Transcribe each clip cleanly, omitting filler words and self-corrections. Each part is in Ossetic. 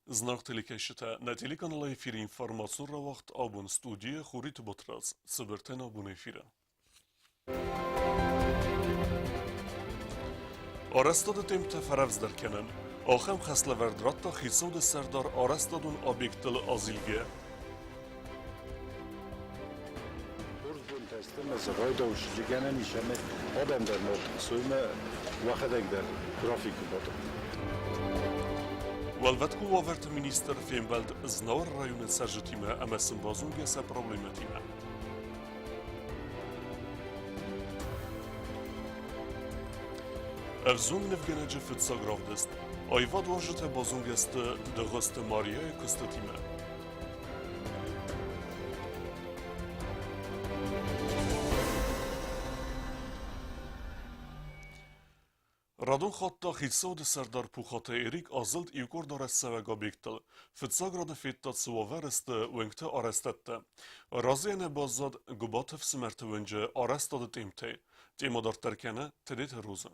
Зынаргъ телекӕсджытӕ, нӕ телеканалы эфиры информацион рауагъд абон студийы Хуриты Батрадз, цыбыртӕн абон эфиры. Арӕзтады темптӕ фӕрӕвдздӕр кӕнын. Ахӕм хӕслӕвӕрд радта хицауады сӕрдар арӕзтадон объекттыл азилгӕ. Хорз бонтӕ сты ӕмӕ сӕ райдауджыты гӕнӕн ис ӕмӕ адӕм дӕр ма тыхсой ӕмӕ уӕхӕдӕг дӕр графикы бадӕм. Уӕлвӕткон уавӕрты министр фембӕлд Знауыр районы цӕрджытимӕ ӕмӕ сын базонгӕ сӕ проблемӕтимӕ. Ӕвзонг нывгӕнӕджы фыццаг равдыст аивадуарзджытӕ базонгӕ сты Дыгъуызты Марияйы куыстытимӕ. Радон хатт та хицауады сӕрдар Пухаты Эрик азылд иукъорд арӕзтцӕуӕг объекттыл. Фыццаг рады федта, цы уавӕры сты уынгты арӕзтӕдтӕ. Разыйӕ нӕ баззад Гуыбаты фсымӕрты уынджы арӕзтады темптӕй. Тема дарддӕр кӕны Тедеты Роза.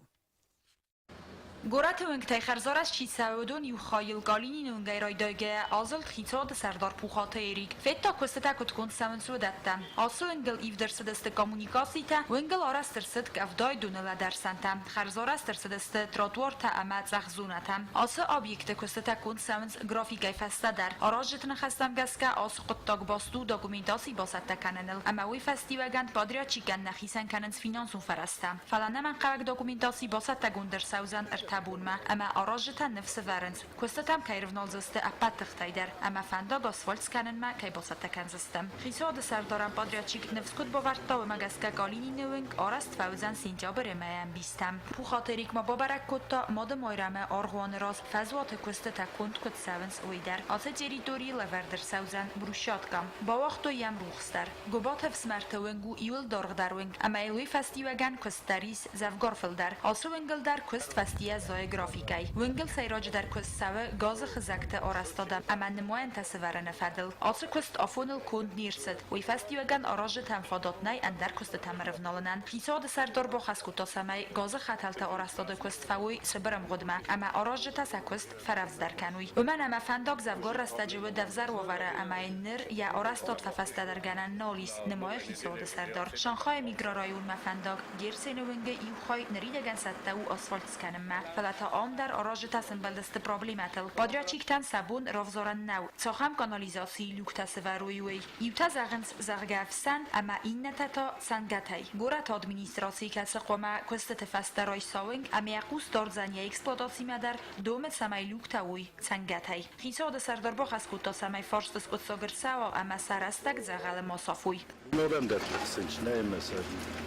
Горӕты уынгтӕй хӕрзарӕзт чи цӕуы, уыдон иу хайыл Калинины уынгӕй райдайгӕйӕ азылд хицауады сӕрдар Пухаты Эрик. Федта, куыстытӕ куыд конд цӕуынц, уыдӕттӕ. Ацы уынгыл ивд ӕрцыдысты коммуникацитӕ, уынгыл арӕзт ӕрцыд къӕвдайы доны лӕдӕрсӕнтӕ, хӕрзарӕзт ӕрцыдысты тротуартӕ ӕмӕ цъӕх зонӕтӕ. Ацы объекты куыстытӕ конд цӕуынц графикӕй фӕстӕдӕр. Аразджыты ныхӕстӕм гӕсгӕ, ацы хъуыддаг баст у документаци бацӕттӕ кӕныныл ӕмӕ уый фӕстиуӕгӕн подрядчикӕн нӕ хицӕн кӕнынц финансон фӕрӕзтӕ. Фӕлӕ ӕнӕмӕнгхъӕуӕг документаци бацӕттӕгонд ӕрцӕудзӕн ӕртӕ бонмӕ ӕмӕ аразджытӕ ныфс ӕвӕрынц, куыстытӕм кӕй рывналдзысты ӕппӕт тыхтӕй дӕр ӕмӕ фӕндаг асфальт скӕнынмӕ кӕй бацӕттӕ кӕндзысты. Хицауады сӕрдарӕн подрядчик ныфс куыд бавӕрдта, уымӕ гӕсгӕ Калинины уынг арӕзт фӕуыдзӕн сентябры мӕйы ӕмбистӕм. Пухаты Эрик ма бабӕрӕг кодта, Мады Майрӕмы аргъуаны раз фӕзуаты куыстытӕ конд куыд цӕуынц, уый дӕр. Ацы территорийы лӕвӕрд ӕрцӕудзӕн брусчатка. Бауагътой йӕм рухс дӕр. Гуыбаты ӕфсымӕрты уынг у иуыл даргъдӕр уынг, ӕмӕ йыл уый фӕстиуӕгӕн куыст дӕр ис дзӕвгар фылдӕр. Ацы уынгыл дӕр куыст фӕстийӕ зайы графикӕй. Уынгыл сӕйраджыдӕр куыст цӕуы газы хызӕгты арӕзтады ӕмӕ нымайӕнтӕ сӕвӕрыны фӕдыл. Ацы куыст афоныл конд не рцыд, уый фӕстиуӕгӕн аразджытӕм фадат нӕй ӕндӕр куыстытӕм ӕрывналынӕн. Хицауады сӕрдар бахӕс кодта, цӕмӕй газы хӕтӕлты арӕзтады куыст фӕуой цыбыр ӕмгъуыдмӕ ӕмӕ аразджытӕ сӕ куыст фӕрӕвдздӕр кӕной. Уымӕн ӕмӕ фӕндаг дзӕвгар рӕстӕджы уыд ӕвзӕр уавӕры ӕмӕ йын ныр йӕ арӕзтад фӕфӕстӕдӕргӕнӕн нал ис, нымайы хицауады сӕрдар. Шанхайы микрорайонмӕ фӕндаг Герцены уынгы иу хай ныридӕгӕн цӕттӕ у асфальт скӕнынмӕ, фӕлӕ та ам дӕр аразджытӕ сӕмбӕлдысты проблемӕтыл. Подрядчиктӕн сӕ бон равзарӕн нӕу, цахӕм канализацийы люктӕ сывӕрой, уый. Иутӕ зӕгъынц, зӕгъгӕ, ӕфсӕн ӕмӕ иннӕтӕ та цӕнгӕтӕй. Горӕты администрацийы кӕцы хъуамӕ куыстыты фӕстӕ райса уынг ӕмӕ йӕ хъус дардзӕн йӕ эксплуатацимӕ дӕр, домы, цӕмӕй люктӕ уой цӕнгӕтӕй. Хицауады сӕрдар бахӕс кодта, цӕмӕй фарст скъуыддзаг ӕрцӕуа ӕмӕ сӕ рӕстӕг дзӕгъӕлы ма сафой. Адӕм дӕр тыхсынц, нӕ ӕмӕ сӕ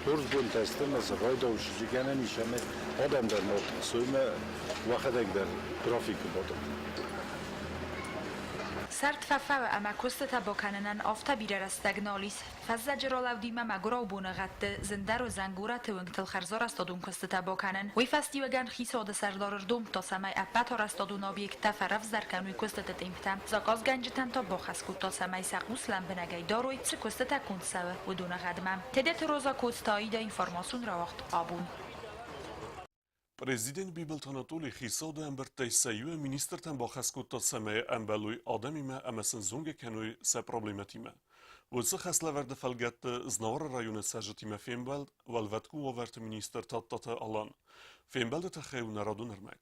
хорз бонтӕ сты ӕмӕ сӕ райдауджыты гӕнӕн ис ӕмӕ адӕм дӕр ма тыхсой ӕмӕ уӕхӕдӕг дӕр графикы бадӕм. Сӕрд фӕфӕуы ӕмӕ куыстытӕ бакӕнынӕн афтӕ бирӕ рӕстӕг нал ис. Фӕззӕджы ралӕудимӕ мӕгуырау боныгъӕдты зындӕр уыдзӕн горӕты уынгтыл хӕрзарӕзтадон куыстытӕ бакӕнын. Уый фӕстиуӕгӕн хицауады сӕрдар ӕрдомдта, цӕмӕй ӕппӕт арӕзтадон объекттӕ фӕрӕвдздӕр кӕной куыстыты темптӕ. Заказгӕнджытӕн та бахӕс кодта, цӕмӕй сӕ хъус лӕмбынӕгӕй дарой, цы куыстытӕ конд цӕуы, уыдоны гъӕдмӕ. Тедеты Роза Коцты Аида информацион рауагъд абон. Президент Бибылты Анатолий хицауады ӕмбырдтӕй сӕ иуы министртӕн бахӕс кодта, цӕмӕй ӕмбӕлой адӕмимӕ ӕмӕ сын зонгӕ кӕной сӕ проблемӕтимӕ. Уыцы хӕслӕвӕрды фӕлгӕтты Знауыры районы цӕрджытимӕ фембӕлд Уӕлвӕткон уавӕрты министр Тадтаты Алан. Фембӕлды тыххӕй у нӕ радон ӕрмӕг.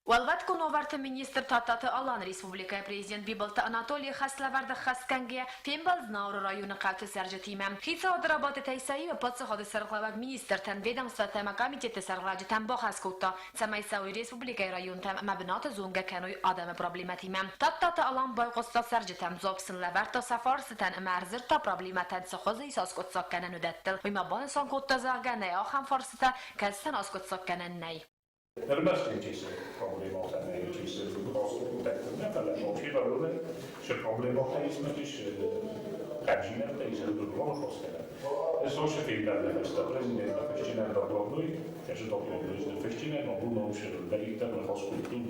Уӕлвӕткон уавӕрты министр Тадтаты Алан республикӕйы президент Бибылты Анатолийы хӕслӕвӕрды хӕсгӕнгӕ фембӕлд Знауыры районы хъӕуты цӕрджытимӕ. Хицауады рабадтытӕй сӕ иуы паддзахады сӕргълӕууӕг министртӕн, ведомствӕтӕ ӕмӕ комитетты сӕргълӕуджытӕн бахӕс кодта, цӕмӕй цӕуой республикӕйы районтӕм ӕмӕ бынаты зонгӕ кӕной адӕмы проблемӕтимӕ. Тадтаты Алан байхъуыста цӕрджытӕм, дзуапп сын лӕвӕрдта сӕ фарстытӕн ӕмӕ ӕрдзырдта проблемӕтӕн цы хуызы ис аскъуыддзаг кӕнӕн уыдӕттыл. Уый ма банысан кодта, зӕгъгӕ, нӕй ахӕм фарстытӕ, кӕцытӕн аскъуыддзаг кӕнӕн нӕй. Ӕрмӕст цы проблемӕтӕ нӕй, цы хъуыддӕгтӕ нӕ, фӕлӕ февӕры цы проблемӕтӕ ис, хъӕбзинӕдтӕ ис, дургъоны хосгӕнӕн. Сосы фембӕлды фӕстӕ президент фысджынӕн докладной, кӕсы докладной фысджынӕн, абон дӕриддӕр ныхас кодтон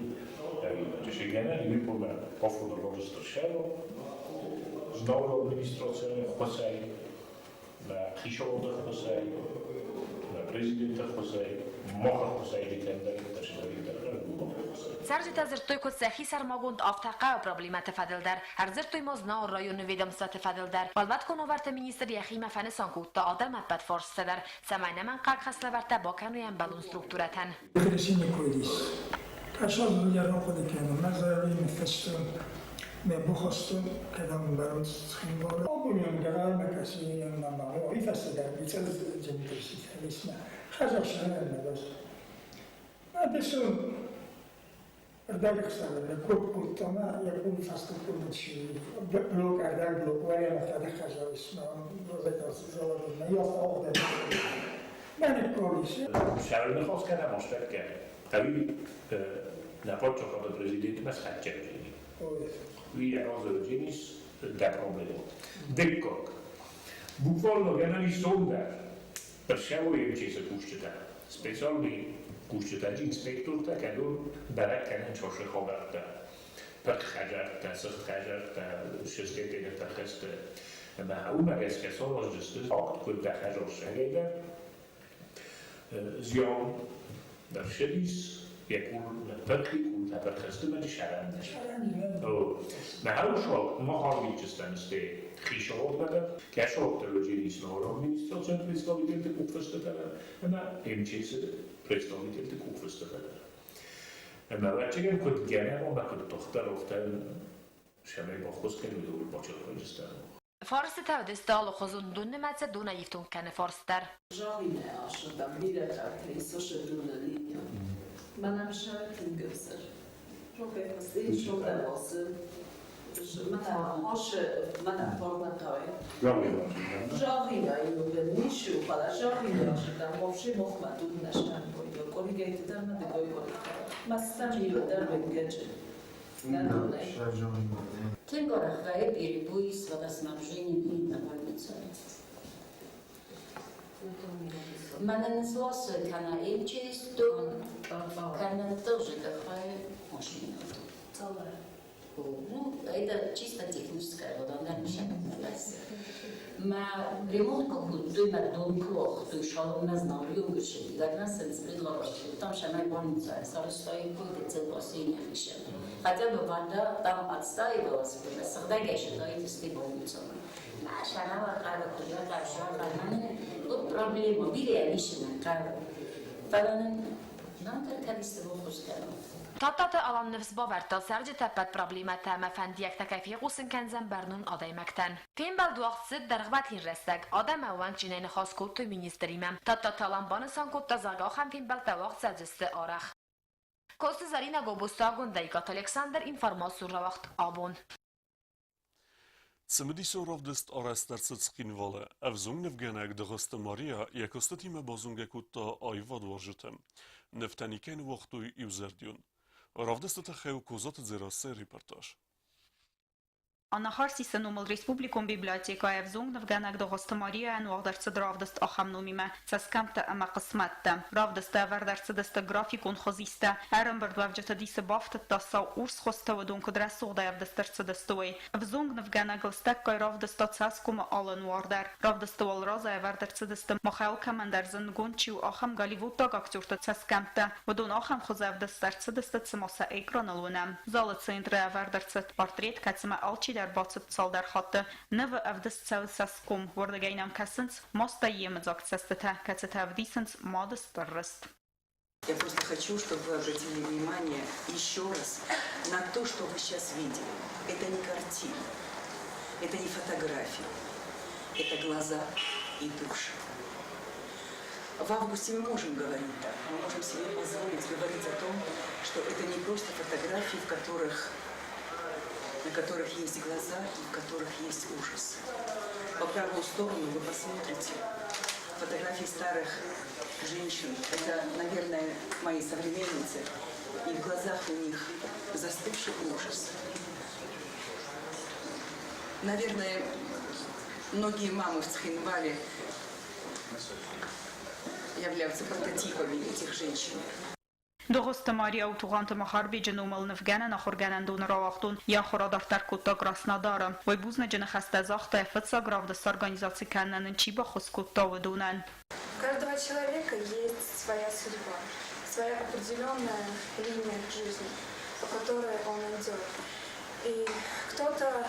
чысылгӕнӕн, иуимӕ афоны регистршӕло, Знауыры администрацийы ӕххуысӕй, нӕ хицауады ӕххуысӕй, нӕ президенты ӕххуысӕй. Мах ӕххуысӕй кӕмдӕриддӕр цыдӕриддӕр уымӕн ӕххуысӕй. Цӕрджытӕ дзырдтой куыд сӕхи сӕрмагонд, афтӕ хъӕуы проблемӕты фӕдыл дӕр. Ӕрдзырдтой ма Знауыр районы ведомствоты фӕдыл дӕр. Уӕлвӕткон уавӕрты министр йӕхимӕ фӕнысан кодта адӕмы ӕппӕт фарстытӕ дӕр, цӕмӕй нӕмӕнгхъӕуӕг хӕслӕвӕрдтӕ бакӕной ӕмбӕлон структурӕтӕн. Сӕрыныхас кӕнӕм астӕккӕ, ӕви нӕ паддзахады президентмӕ схӕццӕ Уый разӕвдженис дӕ проблемӕ. Дыккаг. Буквально гӕнӕн ис дӕр Персӕуы МЧС-ы кусджытӕ, специальный кусджытӕ, инспектортӕ, кӕдон бӕрӕг кӕнынц уыцы хабӕрттӕ, пырх хӕдзӕрттӕ, сыгъд хӕдзӕрттӕ, сыстетены пырхӕсты. Ӕмӕ уымӕ гӕсгӕ сараздзысты акт, куыд дӕ хӕдзарсӕгӕй дӕр зиан ӕрцыдис, йӕ къул ныппырх и, къултӕ пырх сты мӕ сӕрӕн. Мӕ хӕрусуаг мах арвитджыстӕм сты хицауадмӕ дӕр, кӕсӕгты администрацион представительты къухфыстытӕ дӕр ӕмӕ МЧС-ы представительты къухфыстытӕ дӕр. Ӕмӕ ӕвӕццӕгӕн куыд гӕнӕн ӕмӕ куыд тыхдӕр, афтӕ цӕмӕй баххуыс кӕной, уый бачырхайдзыстӕм. Фарстытӕ уыдысты алыхуызон, доннымӕцы донӕй ифтонг кӕны фарст дӕр. Зӕгъинӕ асырдам бирӕ къӕртӕ доны линия. Мӕнӕн сӕ тынг ӕвзӕр. Тынг арӕх вӕййы перебой с водоснабжением и на больнице. Мӕнӕн сласы кӕнӕ МЧС дон, кӕнӕ ЖКХ машина. Ну, это чисто техническая вода, Ма ремонт кодтой, ма дон куы уагътой, шалонмӕ знауы Гарнасен предлагал, там шамай больница, сарыстаиккой децелбасейне хишен. Хотя бы вода там отстаивалась, сыгъдӕгӕй сыдаид больницамӕ. Шанава хъӕуы куыд Тут проблема бирӕ ис нын хъӕуы. Фӕлӕ нын нам дӕр кӕд исты баххуыс кӕнут. Тадтаты Алан ныфс бавӕрдта цӕрджыты ӕппӕт проблемӕтӕ ӕмӕ фӕндиӕгтӕ кӕй фехъусын кӕндзӕн бӕрнон адӕймӕгтӕн. Фембӕлд уагъд цыд дӕргъвӕтин рӕстӕг. Адӕм ӕууӕнкджынӕй ныхас кодтой министримӕ. Тадтаты Алан банысан кодта, зӕгъгӕ, ахӕм фембӕлдтӕ уагъд цӕудзысты арӕх. Коцты Зӕринӕ Гобозты Агуындӕ, Икъаты Александр, информацион рауагъд абон. Цымыдисон равдыст арӕзт ӕрцыд Цхинвалы. Ӕвзонг нывгӕнӕг Дыгъуызты Мария йӕ куыстытимӕ базонгӕ кодта аивадуарзджыты. Нывтӕ никӕй ныууагътой иузӕрдион. Равдысты тыххӕй у Козаты Дзерассӕйы репортаж. Анахарсисы номыл республикон библиотекӕйы ӕвзонг нывгӕнӕг Дыгъуызты Марияйӕн уагъд ӕрцыд равдыст ахӕм номимӕ «Цӕсгӕмттӕ ӕмӕ хъысмӕттӕ». Равдысты ӕвӕрд ӕрцыдысты графикон хуызисттӕ. Ӕрӕмбырдуӕвджыты дисы бафтыдта сау урс хуызтӕ уыдон куыд рӕсугъдӕй ӕвдыст ӕрцыдысты, уый. Ӕвзонг нывгӕнӕг лыстӕггай равдыста цӕсгомы алы нуар дӕр. Равдысты уал разӕй ӕвӕрд ӕрцыдысты, махӕй кӕмӕндӕр зындгонд чи у, ахӕм голливуддаг актерты цӕсгӕмттӕ. Уыдон ахӕм хуызы ӕвдыст ӕрцыдысты, цыма сӕ экраныл уынӕм. Залы центры ӕвӕрд ӕрцыд портрет, кӕцымӕ алчидӕр бацыд цалдӕр хатты. Нывы ӕвдыст цӕуы цӕсгом, уырдыгӕй нӕм кӕсынц мастӕй йемыдзаг цӕстытӕ, кӕцытӕ ӕвдисынц мады стыр рыст. Я просто хочу, чтобы вы обратили внимание еще раз на то, что вы сейчас видели. Это не картина, это не фотография, это глаза и души. В августе мы можем говорить так, мы можем себе позволить говорить о том, что это не просто фотографии, в которых, на которых есть глаза и в которых есть ужас. По правую сторону вы посмотрите фотографии старых женщин. Это, наверное, мои современницы. И в глазах у них застывший ужас. Наверное, многие мамы в Цхинвале являются прототипами этих женщин. Дыгъуызты Мария у Тугъанты Махарбеджы номыл нывгӕнӕн ахуыргӕнӕндоны рауагъдон, йӕ ахуыр адарддӕр кодта Краснодары. Уый бузныджы ныхӕстӕ загъта, фыццаг равдыст сорганизаци кӕнынӕн ын чи баххуыс кодта, уыдонӕн. Каждого человека есть своя судьба, своя определенная линия жизни, по которой он идет. И кто-то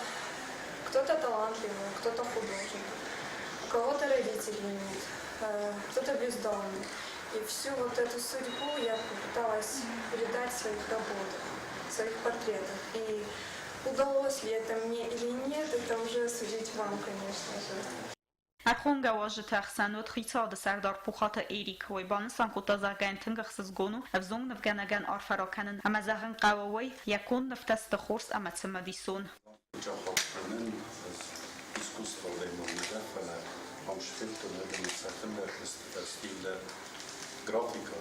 кто-то талантливый, кто-то художник, у кого-то родителей нет, кто-то бездомный. И всю вот эту судьбу я попыталась передать в своих работах, в своих портретах. И удалось ли это мне или нет, это уже судить вам, конечно же. Ӕрхонгӕ уазджыты ӕхсӕн уыд Хицауады Сӕрдар Пухаты Эрик. Уый банысан кодта, зӕгъгӕ, йын тынг ӕхсызгон у ӕвзонг нывгӕнӕгӕн арфӕ ракӕнын ӕмӕ зӕгъын хъӕуы уый, йӕ конд нывтӕ сты хорз ӕмӕ цымыдисон. Искусство фӕлӕ ам сфедтон адӕмы цахӕмдӕр куыстытӕ, стиль графика.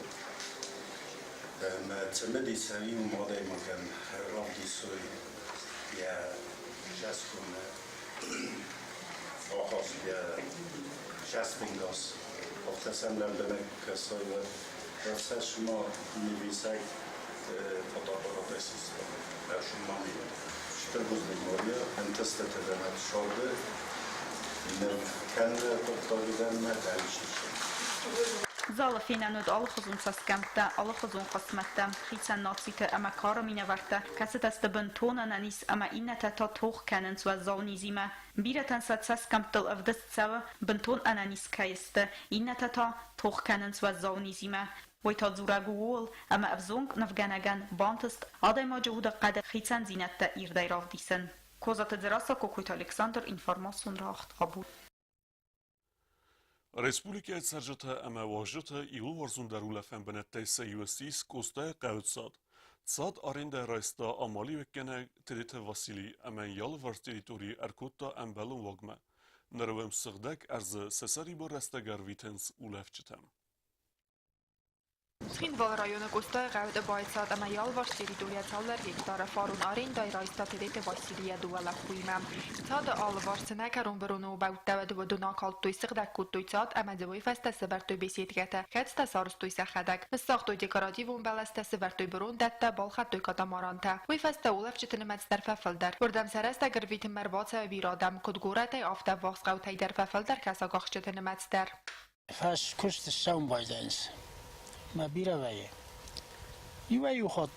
Ӕмӕ цымыдисӕн иу адӕймагӕн равдисой йӕ цӕсгомы ахаст, йӕ цӕстӕнгас. Афтӕ сӕм лӕмбынӕг кӕсой, уӕд цӕсгомы нывисӕг фотоаппаратӕй систа. Ӕрсуммами. Стыр бузныг, Мария, ӕнтыстытӕ дӕм ӕфсады, ныр кӕны хъуыддаджы дӕр нӕ дӕлсисы. Залы фенӕн уыд алыхуызон цӕсгӕмттӕ, алыхуызон хъысмӕттӕ, хицӕн нациты ӕмӕ кары минӕвӕрттӕ, кӕцытӕ сты бынтон ӕнӕниз ӕмӕ иннӕтӕ та тох кӕнынц уӕззау низимӕ. Бирӕтӕн сӕ цӕсгӕмттыл ӕвдыст цӕуы, бынтон ӕнӕниз кӕй сты, иннӕтӕ та тох кӕнынц уӕззау низимӕ. Уый та дзурӕг у ууыл, ӕмӕ ӕвзонг нывгӕнӕгӕн бантыст адӕймаджы удыхъӕды хицӕндзинӕдтӕ ирдӕй равдисын. Козаты Дзерассӕ, Кокойты Александр, информацион рауагъд Хъӕбул. Республикӕйы цӕрджытӕ ӕмӕ уазджытӕ иууылуарзондӕр улӕфӕн бынӕттӕй сӕ иу ссис Къостайы хъӕуы цад. Цад арендӕ райста амалиуӕггӕнӕг Тедеты Василий ӕмӕ йӕ алыварс территорийы ӕркодта ӕмбӕлон уагмӕ. Ныр уӕм сыгъдӕг ӕрдзы сӕ сӕрибар рӕстӕг ӕрвитынц улӕфджытӕм. Цхинвалы районы Къостайы хъӕуы байцад ӕмӕ йӕ алыварс территорийӕ цалдӕр гектары фарон арендӕйы райста Тедеты Васили йӕ дыууӕ лӕппуимӕ. Цады алыварс цы нӕкӕрон быроны обӕуттӕ уыд, уыдон акалдтой, сыгъдӕг кодтой цад ӕмӕ дзы уый фӕстӕ сӕвӕрдтой беседкӕтӕ, кӕцытӕ сарӕзтой сӕхӕдӕг. Ныссагътой декоративон бӕлӕстӕ, сӕвӕрдтой бырондӕттӕ, балхӕдтой катамарантӕ. Уый фӕстӕ улӕфджыты нымӕц дӕр фӕфылдӕр. Уырдӕм сӕ рӕстӕг ӕрвитынмӕ ӕрбацӕуы бирӕ адӕм, куыд горӕтӕй, афтӕ ӕввахс хъӕутӕй дӕр фӕфылдӕр кӕсагахсджыты нымӕц дӕр. Фӕскуыст ссӕуын байдайынц. Мӕ бирӕ вӕййы. Иуӕй-иу хатт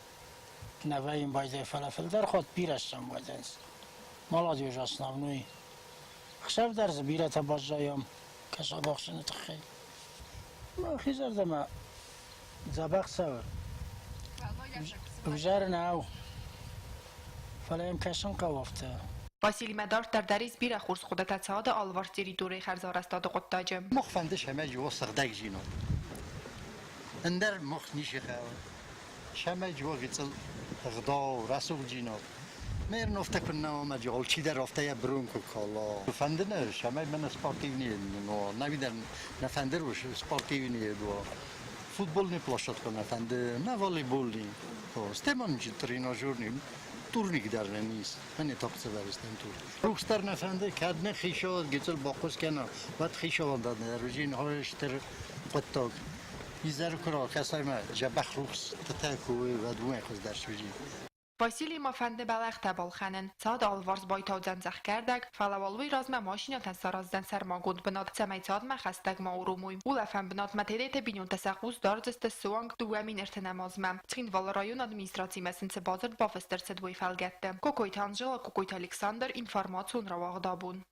нӕ вӕййын байдайы, фӕлӕ фылдӕр хатт бирӕ ссӕуын байдайынц. Молодежь основной. Хсӕв дӕр дзы бирӕтӕ баззайӕм кӕсагахсыны тыххӕй. Мӕхи зӕрдӕмӕ дзӕбӕх цӕуы. Ӕвзӕр нӕу, фӕлӕ йӕм кӕсын хъӕуы афтӕ. Василимӕ дарддӕр дӕр ис бирӕ хорз хъуыдытӕ цады алыварс территорийы хӕрзарӕзтады хъуыддаджы. Мах фӕнды сӕмӕ джио сыгъдӕгдзинад. Ӕндӕр мах ницы хъӕуы. Сӕмӕ джио гыццыл ӕгъдау, рӕсугъддзинад. Мер нофтӕ куыннӕ уа ӕмӕ алчидӕр афтӕ йӕ брон куы кала. Фӕнды нӕ, сӕмӕй мӕнӕ спортивный нӕ нӕ фӕнды спортивный уа. Футбольный площадка нӕ фӕнды, нӕ волейбольный. Стемон тренажерный турник дӕр нӕ ис. Мӕнӕ топцӕвӕристӕн тур. Рухс дӕр нӕ фӕнды, кӕд нӕ хицауад гыццыл баххуыс кӕна, уӕд хицауад дӕр уыдзӕн стыр хъуыддаг. Изӕры куы ракӕсай мӕ дзӕбӕх рухс тытӕ куы уой, уӕд уымӕй хуыздӕр суыдзӕн. Василий ма фӕнды бӕлӕгътӕ балхӕнын. Цады алыварс байтаудзӕн цӕхгӕрдӕг, фӕлӕ уал уый размӕ машинӕтӕн сараздзӕн сӕрмагонд бынат, цӕмӕй цадмӕ хӕстӕг ма уромой. Улӕфӕн бынатмӕ Тедеты бинонтӕ сӕ хъус дардзысты суанг 2030 азмӕ. Цхинвалы районы администрациимӕ сын цы бадзырд бафыст ӕрцыд, уый фӕлгӕтты. Кокойты Анжела, Кокойты Александр, информацион рауагъд абон.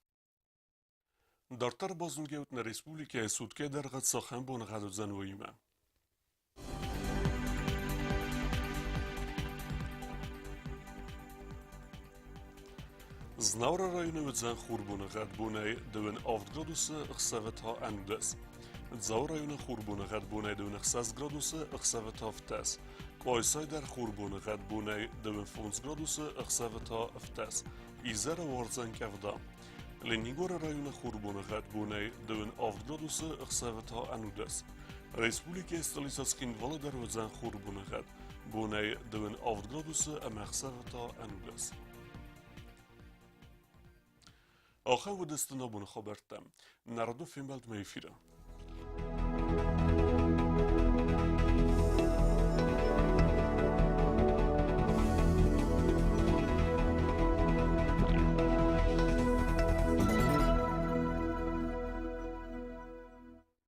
Дарддӕр базонгӕут нӕ республикӕйы суткӕ дӕргъы цахӕм боныгъӕд уыдзӕн, уыимӕ. Знауыры районы уыдзӕн хурбоныгъӕд бонӕй 27 градусы, ӕхсӕвы та 11. Дзауы районы хурбоныгъӕд бонӕй 26 градусы, ӕхсӕвы та 17. Къуайсай дӕр хурбоныгъӕд бонӕй 25 градусы, ӕхсӕвы та 17. Изӕры уардзӕн къӕвда. Ленингоры районы хурбоныгъӕд бонӕй 27 градусы, ӕхсӕвы та 11. Республикӕйы столицӕ Цхинвалы дӕр уыдзӕн хурбоныгъӕд. Бонӕй 27 градусы ӕмӕ ӕхсӕвы та 11. Ахӕм уыдысты нӕ боны хабӕрттӕ. Народон фембӕлдмӕ эфиры.